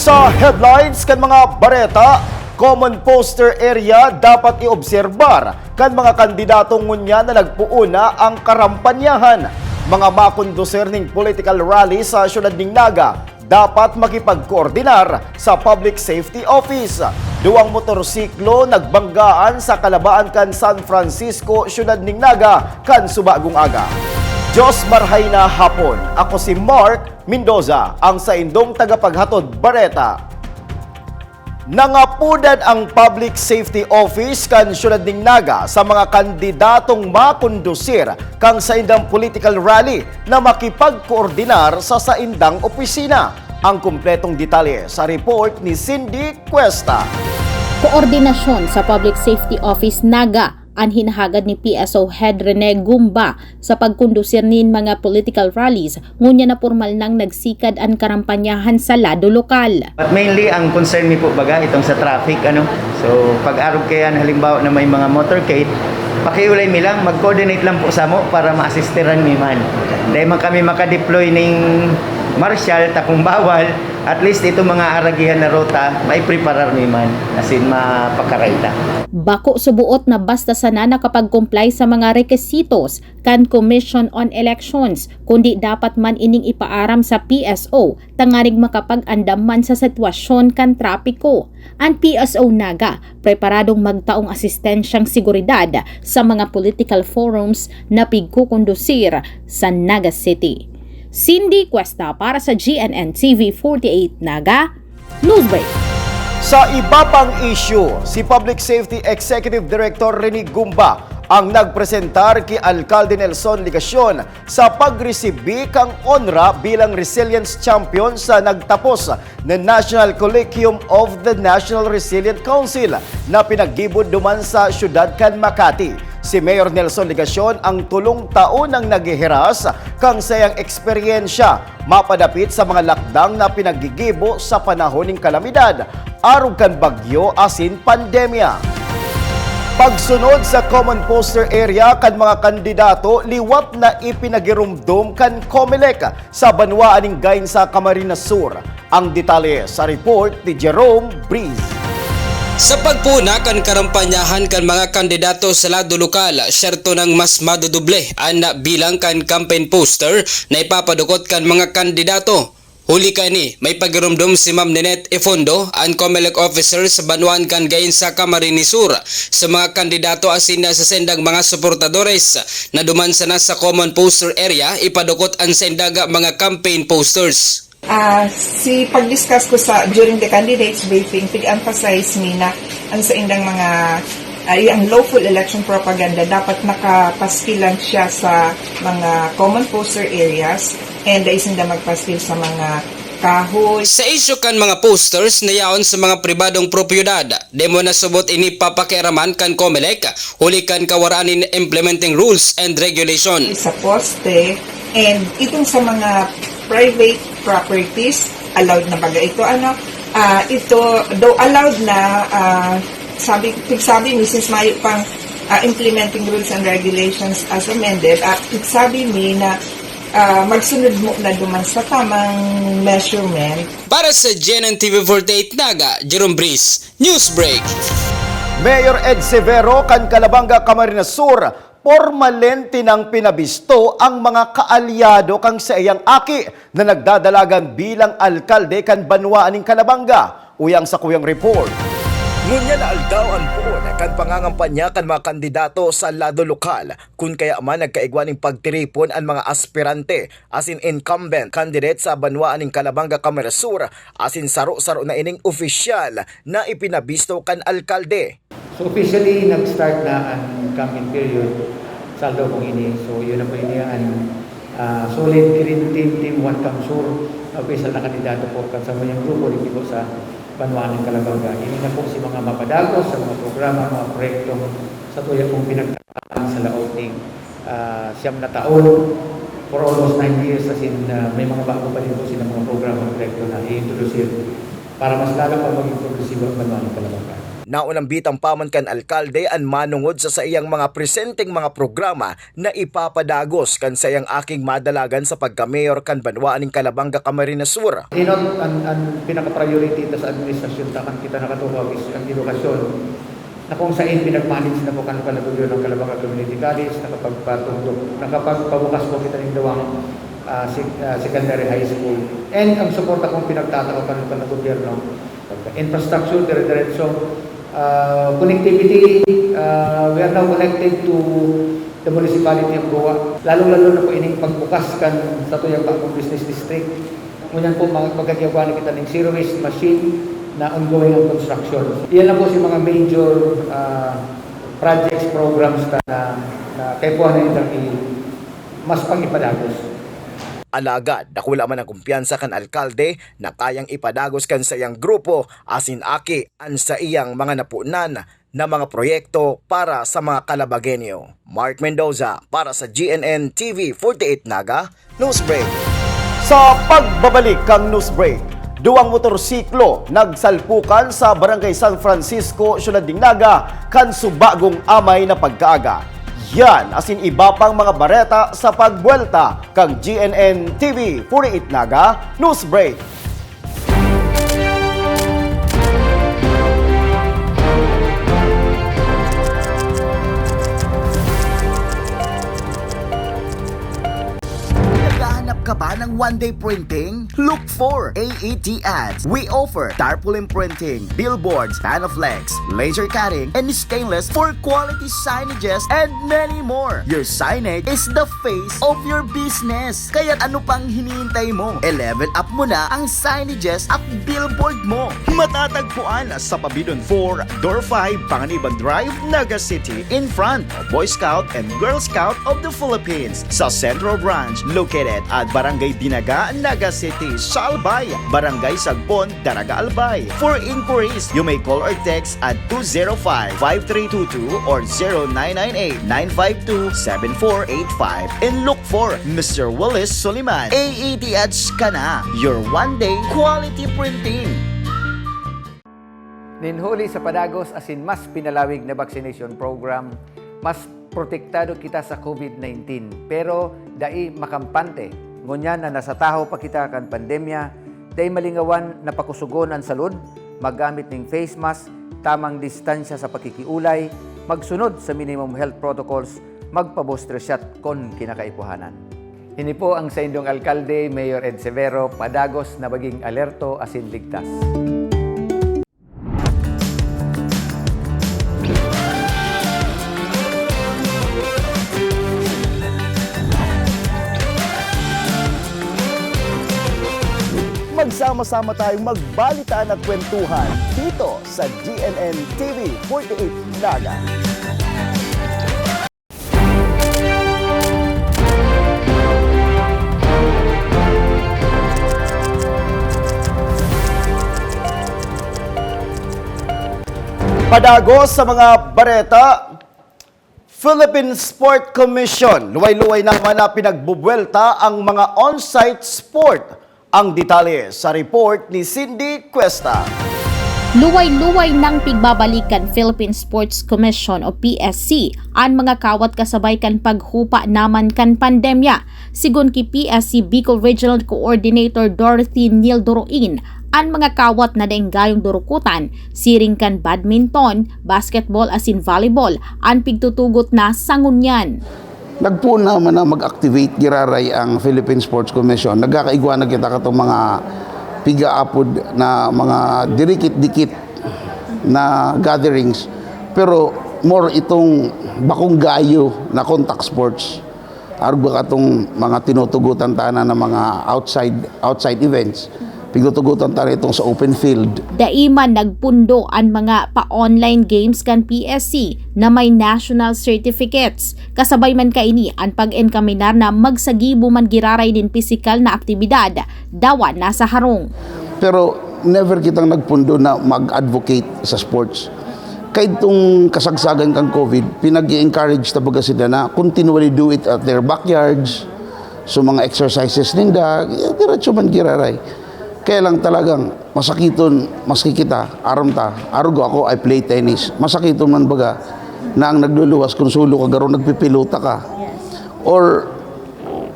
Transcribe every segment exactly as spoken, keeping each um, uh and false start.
Sa headlines kan mga bareta, common poster area dapat iobserbar kan mga kandidato ngunyan na nagpoon na ang karampanyahan. Mga makondusir ning political rally sa siyudad ning Naga dapat makipagkoordinar sa Public Safety Office. Duwang motorsiklo nagbanggaan sa kalabaan kan San Francisco, siyudad ning Naga, kan subagong aga. Diyos marhay na hapon. Ako si Mark Mendoza, ang saindong tagapaghatod bareta. Nangapodan ang Public Safety Office kan siyudad ning Naga sa mga kandidatong makondusir kan saindang political rally na makipagkoordinar sa saindang opisina. Ang kumpletong detalye sa report ni Cindy Cuesta. Koordinasyon sa Public Safety Office Naga an hinahagad ni P S O Head Rene Gumba sa pagkondusir nin mga political rallies, ngunyan na pormal nang nagsikad an karampanyahan sa lado lokal. But mainly, ang concern mi po baga itong sa traffic, ano. So, pag-arog kaiyan, halimbawa na may mga motorcade, pakiulay mi lang, mag-coordinate lang po samo para maasistiran mi man. Dai man kami makadeploy ning marshal, ta kung bawal, at least itong mga aragihan na ruta, maipreparar mi man, asin mapakaray ta. Bako suboot na basta sana nakapag-comply sa mga rekisitos kan Commission on Elections, kundi dapat man ining ipaaram sa P S O tanganing makapag-andam man sa sitwasyon kan trapiko. An P S O Naga preparadong magtaong asistensyang seguridad sa mga political forums na pigkukondusir sa Naga City. Cindy Cuesta para sa G N N T V forty-eight Naga, Newsbreak. Sa iba pang issue, si Public Safety Executive Director Rene Gumba ang nagpresentar ki Alkalde Nelson Legacion sa pagresibi kan onra bilang Resilience Champion sa nagtapos na National Colloquium of the National Resilient Council na pinaggibo duman sa siyudad kan Makati. Si Mayor Nelson Legacion ang tolong taon nang naghihiras kan saiyang eksperyensya mapadapit sa mga lakdang na pinaggigibo sa panahon nin kalamidad, arog kan bagyo asin pandemya. Pagsunod sa common poster area kan mga kandidato liwat na ipinagiromdom kan Comelec sa banwaan nin Gainza, Camarines Sur. Ang detalye sa report ni Jerome Breeze. Sa pagpuna kan karampanyahan kan mga kandidato sa lado lokal, syerto nang mas madudoble an bilang kan campaign poster na ipapadukot kan mga kandidato. Huli kaini, may pagiromdom si Ma'am Ninette Ifondo, an Comelec officer sa banwaan kan Gainza, Camarines Sur, sa mga kandidato asin sa saindang mga suportadores na duman sana sa common poster area ipadukot an saindang mga campaign posters. Ah, si pag-discuss ko sa during the candidates briefing, pig-emphasize mi na ang saindang mga ay ang lawful election propaganda dapat nakapaskil lang siya sa mga common poster areas and dai sinda magpaskil sa mga kahoy. Sa isyu kan mga posters na yaon sa mga pribadong propiedad, dai mo na subot ini papakiaraman kan Comelec, huli kan kawaraan nin implementing rules and regulation. Sa poste and itong sa mga private properties, allowed na baga ito, ano, ah, ito, though allowed na, ah, sabi, pigsabi mi, since mayo pang ah, implementing rules and regulations as amended, at pigsabi mi na ah, magsunod mo na duman sa tamang measurement. Para sa G N N T V forty-eight Naga, Jerome Breeze, Newsbreak. Mayor Ed Severo kan Calabanga, Camarines Sur, pormalente nang pinabisto ang mga kaalyado kan saiyang aki na nagdadalagan bilang alkalde kan banwaan nin Calabanga. Uya ang sakuyang report. Ngunyan na aldaw an poon kan pangangampanya kan mga kandidato sa lado lokal, kun kaya man nagkaigwa nin pagtiripon an mga aspirante asin incumbent candidate sa banwaan nin Calabanga, Camarines Sur, asin saro-saro na ining opisyal na ipinabisto kan alkalde. So officially, nag-start na ang campaign period sa aldaw pong ini. So yun na po ini ang ah, solid green team, Team One Camsur, na opisyal na kandidato po kan samuyang grupo dito po sa banwaan ng Calabanga. Ini na po si mga mapadagos sa mga programa, mga proyektong sa tuya pong pinagtataan sa laog ning ah, siyam na taon, for almost nine years, asin ah, may mga bago pa din po silang mga programa, proyekto na i-introduce para mas lalo pa maging progresibo ang banwaan ng Calabanga. Naunambitang pa man kan alkalde an manongod sa saiyang mga presenteng mga programa na ipapadagos kan saiyang aking madalagan sa pagkamayor kan banwaan nin Calabanga, Camarines Sur. Inot an, an pinaka-priority ta sa administrasyon ta kan kita nakatukaw is an edukasyon, na kung sain pinag-manage na po kan, kan gobyerno ang Calabanga Community College, nakapagpatugdok, nakapagpabukas po kita nin duwang, ah, sec-, ah, secondary high school. And ang suporta pong pinagtatao kan, kan gobyerno, infrastructure, dire-diretso, ah, connectivity, ah, we are now connected to the municipality of Goa. Lalong-lalo na po ining pagbukas kan satuyang bagong business district. Ngunyan po, mag-, magkakiyagwa na kita ning zero waste machine na ongoing ang construction. Iyan na po si mga major, ah, projects, programs na, na, na kaipuhan na nitang i-, mas pang ipadagos. Alagad, dakula man ang kumpiyansa kan alkalde na kayang ipadagos kan saiyang grupo asin aki an saiyang mga naponan na mga proyekto para sa mga Calabagueño. Mark Mendoza para sa G N N T V forty-eight Naga, Newsbreak. Sa pagbabalik kan Newsbreak, duwang motorsiklo nagsalpukan sa Barangay San Francisco, Siyudad nin Naga, kan subagong amay na pagkaaga. Yan asin iba pang mga bareta sa pagbuwelta kan G N N T V forty-eight Naga Newsbreak. Naghahanap ka ba ng one-day printing? Look for A E T Ads. We offer tarpaulin printing, billboards, Panaflex, laser cutting, and stainless for quality signages, and many more. Your signage is the face of your business. Kaya ano pang hinihintay mo? E-level up mo na ang signages at billboard mo. Matatagpuan sa Pabidon four, Door five, Panganiban Drive, Naga City, in front of Boy Scout and Girl Scout of the Philippines. Sa Central Branch, located at Barangay Dinaga, Naga City, sa Albay, Barangay Sagbon, Daraga, Albay. For inquiries, you may call or text at two zero five, five three two two or zero nine nine eight, nine five two, seven four eight five. And look for Mister Willis Soliman. A E T Ads ka na, your one-day quality printing. Nin huli sa padagos asin mas pinalawig na vaccination program, mas protektado kita sa COVID nineteen, pero dai makampante. Ngunyan na nasa tahaw pa kita kan pandemya, dai malingawan na pakusogon an salud, maggamit nin face mask, tamang distansya sa pakikiolay, magsunod sa minimum health protocols, magpa-booster shot kon kinakaipuhanan. Ini po ang saindong alkalde, Mayor Ed Severo, padagos na maging alerto asin ligtas. Magsama-sama tayong magbalitaan at kwentuhan dito sa G N N T V forty-eight Naga. Padagos sa mga bareta, Philippine Sport Commission, luway-luway naman na pinagbubuwelta ang mga on-site sport. Ang detalye sa report ni Cindy Cuesta. Luway-luway nang pigbabalik kan Philippine Sports Commission o P S C an mga kawat kasabay kan paghupa naman kan pandemya. Sigon ki P S C Bicol Regional Coordinator Dorothy Neil Doroin, an mga kawat na daing gayong durukutan, siring kan badminton, basketball asin volleyball, an pigtutugot na sa ngunyan. Nagpoon naman na mag-activate giraray ang Philippine Sports Commission. Nagkakaigwa na kita katong mga pigaapod na mga dirikit-dikit na gatherings. Pero more itong bakong gayo na contact sports. Arog ba katong mga tinutugutan tana ng mga outside, outside events? Pigtutugutan ta na itong sa open field. Dai man nagpundo an mga pa-online games kan P S C na may national certificates. Kasabay man kaini an pag-enkaminar na magsagibo man giraray nin pisikal na aktibidad, dawa na sa harong. Pero never kitang nagpundo na mag-advocate sa sports. Kaidtong kasagsagan kan COVID, pinag-i-encourage ta baga sila na continually do it at their backyards, so mga exercises ninda, diretso man giraray. Kaya lang talagang masakiton, maski kita, aram ta, arog ako, I play tennis. Masakiton man baga na ang nagluluwas kung solo ka, garo nagpipilota ka. Or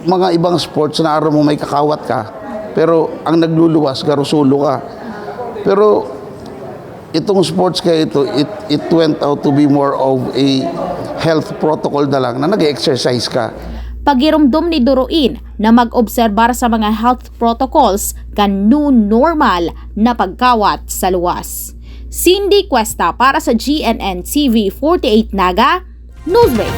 mga ibang sports na aram mo may kakawat ka, pero ang nagluluwas, garo solo ka. Pero itong sports kaya ito, it, it went out to be more of a health protocol na lang na nag-exercise ka. Pagiromdom ni Duruin na mag-obserbar sa mga health protocols kan new normal na pagkawat sa luwas. Cindy Cuesta para sa G N N T V forty-eight Naga, Newsbreak.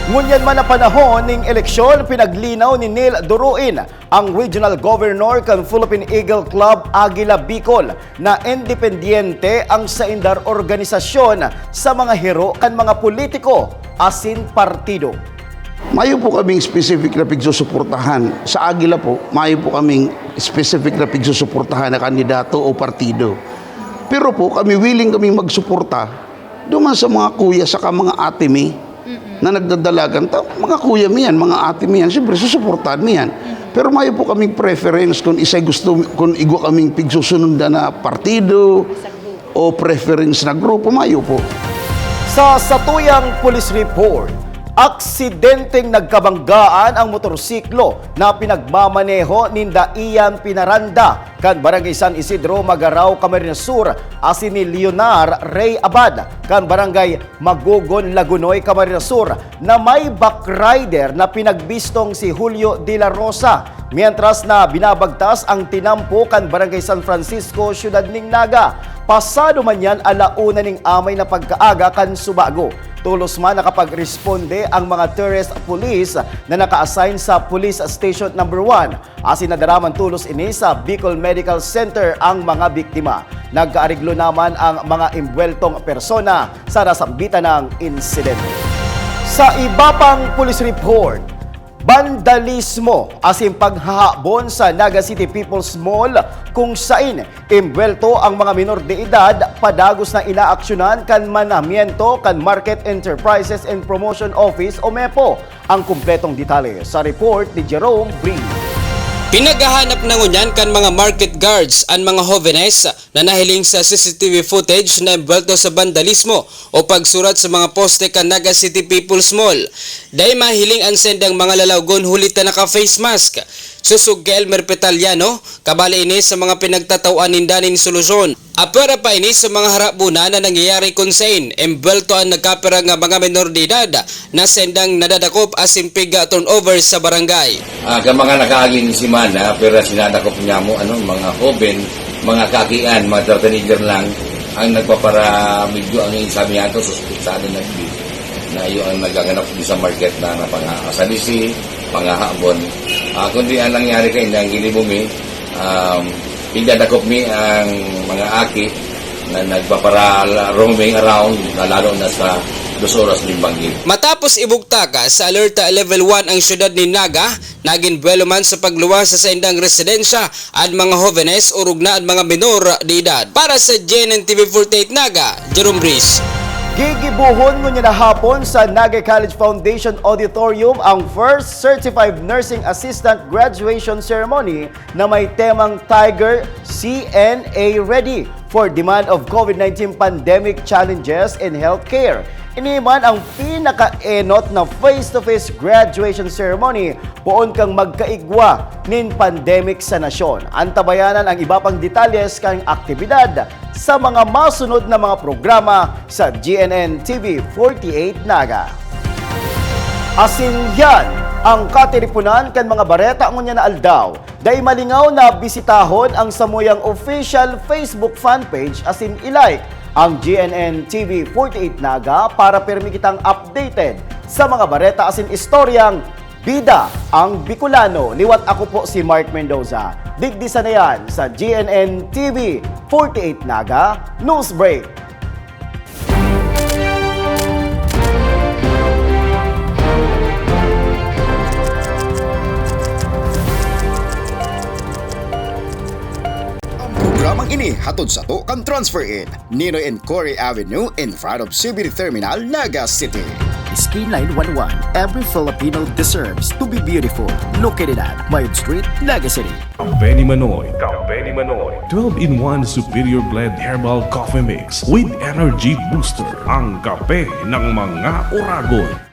Ngunyan man na panahon ning eleksyon, pinaglinaw ni Neil Duruin, ang Regional Governor kan Philippine Eagle Club Agila Bicol, na independyente ang saindang organisasyon sa mga hero kan mga politiko asin partido. Mayo po kaming specific na pigsusuportahan. Sa Agila po, mayo po kaming specific na pigsusuportahan na kandidato o partido. Pero po, kami willing kaming magsuporta duman sa mga kuya saka mga ate mi na nagdadalagan. Ta, mga kuya mi yan, mga ate mi yan, siyempre susuportahan mi yan. Pero mayo po kaming preference kung isay gusto, kung igwa kaming pigsusunod na partido o preference na grupo, mayo po. Sa satuyang police report, aksidenteng nagkabanggaan ang motorsiklo na pinagmamaneho ninda Ian Pinaranda kan Barangay San Isidro, Magarao, Camarines Sur, asin ni Leonar Rey Abad kan Barangay Magogon, Lagunoy, Camarines Sur, na may backrider na pinagbistong si Julio de la Rosa, mientras na binabagtas ang tinampo kan Barangay San Francisco, Siyudad nin Naga. Pasado man yan ala una ning amay na pagkaaga kan subago. Tolos man nakapagresponde ang mga tourist police na naka-assign sa Police Station Number One. Asin nadaraman tolos ini sa Bicol Medical Center ang mga biktima. Nagkaariglo naman ang mga imbuweltong persona sa nasambitan ng insidente. Sa iba pang police report, bandalismo asin paghahabon sa Naga City People's Mall, kung sain imbuwelto ang mga menor de edad, padagos na inaaksyonan kan manamiento kan Market Enterprises and Promotion Office o MEPO. Ang kumpletong detalye sa report ni Jerome Bree. Pinaghahanap na ngunyan kan mga market guards an mga hovenes na nahiling sa C C T V footage na embuwelto sa bandalismo o pagsurat sa mga poste kan Naga City People's Mall. Dai mahiling an saindang mga lalawgon huli ta naka-face mask. Sosog ki Elmer Petaliano, kabali ini sa mga pinagtataw-an ninda nin solusyon. Apwera pa ini sa mga harabona na nangyayari kun sain embuwelto an nagkapira nga mga menor de edad na saindang nadadakop asin piga-turnover sa barangay. Ah, kan mga nakaaging semana, pero sinadakop niamo, ano, mga hoben, mga kaakian, mga teenager lang, ang nagpaparamedyo, ang sabi niya to, suspetsado na, na iyo ang nagaganap sa market na napang-asalisi, pangahabon. Ah, kundi ang nangyari kayo, ang ginibo mi, um, pindadakop mi ang mga aki na nagpapara-roaming around, na lalo na sa dos oras nin banggi. Matapos ibugtaka sa Alerta Level one ang siyudad nin Naga, nagin buwelo man sa pagluwas sa saindang residensya an mga hovenes, orog na an mga menor de edad. Para sa G N N T V forty-eight Naga, Jerome Breeze. Gigibohon ngunyan na hapon sa Naga College Foundation Auditorium ang first Certified Nursing Assistant Graduation Ceremony na may temang Tiger C N A Ready for Demand of COVID nineteen Pandemic Challenges in Healthcare. Ini man ang pinakaenot na face-to-face graduation ceremony poon kan magkaigwa nin pandemic sa nasyon. Antabayanan ang iba pang detalles kan aktibidad sa mga masunod na mga programa sa G N N T V forty-eight Naga. Asin yan ang katiriponan kan mga bareta ngunyan na aldaw. Dai malingaw na bisitahon ang samuyang official Facebook fan page asin i-like ang G N N T V forty-eight Naga para pirmi kitang updated sa mga bareta asin istoryang bida ang Bicolano. Liwat ako po si Mark Mendoza. Digdi sana yan sa G N N T V forty-eight Naga News Break. Ang programang ini Hatod sato kan Transfer Inn, Ninoy and Cory Avenue, in front of C B D Terminal, Naga City. Skinline one one. Every Filipino deserves to be beautiful. Located at Mayog Street, Naga City. Kape ni Manoy. Kape ni Manoy. Twelve-in-one Superior Blend Herbal Coffee Mix with Energy Booster. Ang kape ng mga oragon.